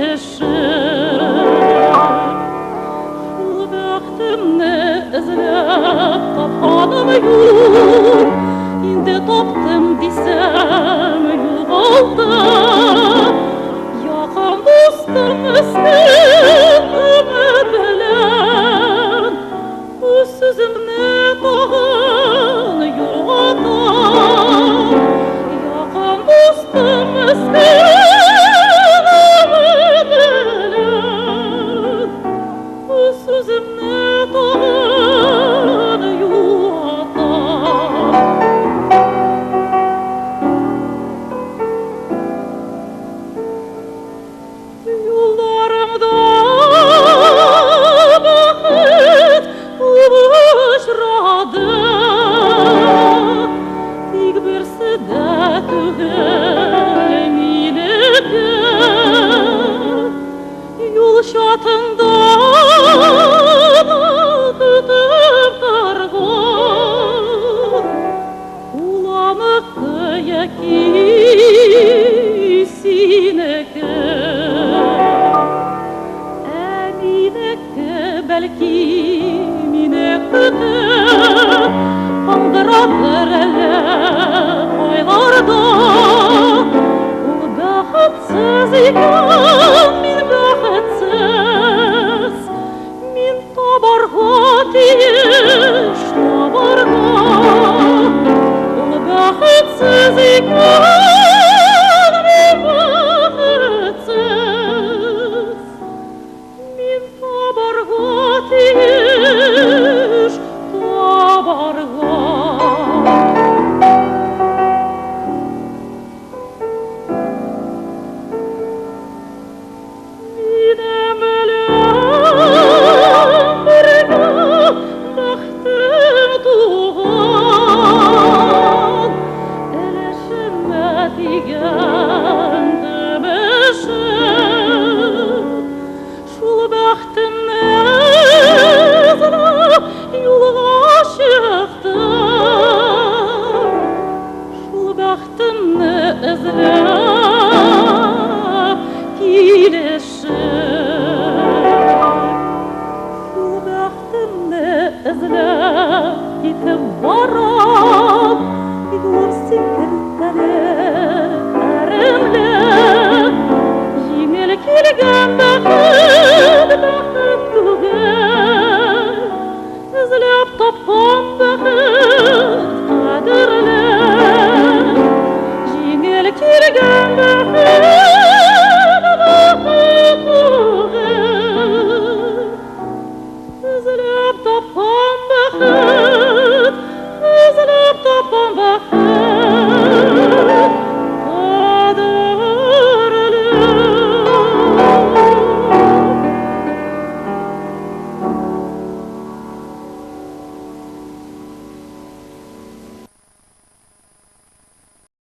Килешеп, шул бәхетемне эзләп тапканым юк, инде таптым дисәм, югалттым. Якын дустым өстен өмет белән, үз сүземне тагын югалтам. Якын дустым өстен өмет белән, үз сүземне тагын югалтам. Юлларыңда бәхет күп очрады, тик берсе дә түгел минеке. Юл чатында көтеп торган ул аныкы яки синеке. Ә минеке, бәлки, мине көтеп аңгырадыр әллә кайларда. Ул бәхетсез икән, мин бәхетсез. Мин табарга тиеш, табарга. Ул бәхетсез икән, мин бәхетсез. Мин табарга тиеш, табарга. Минем белән бергә бәхетем туган, өлешемә тигән көмешем. Шул бәхетемне эзләп юлга чыктым. Шул бәхетемне эзләп килешеп. Шул бәхетемне эзләп китеп барам. Юлым сикәлтәле, әремле. Җиңел килгән бәхет.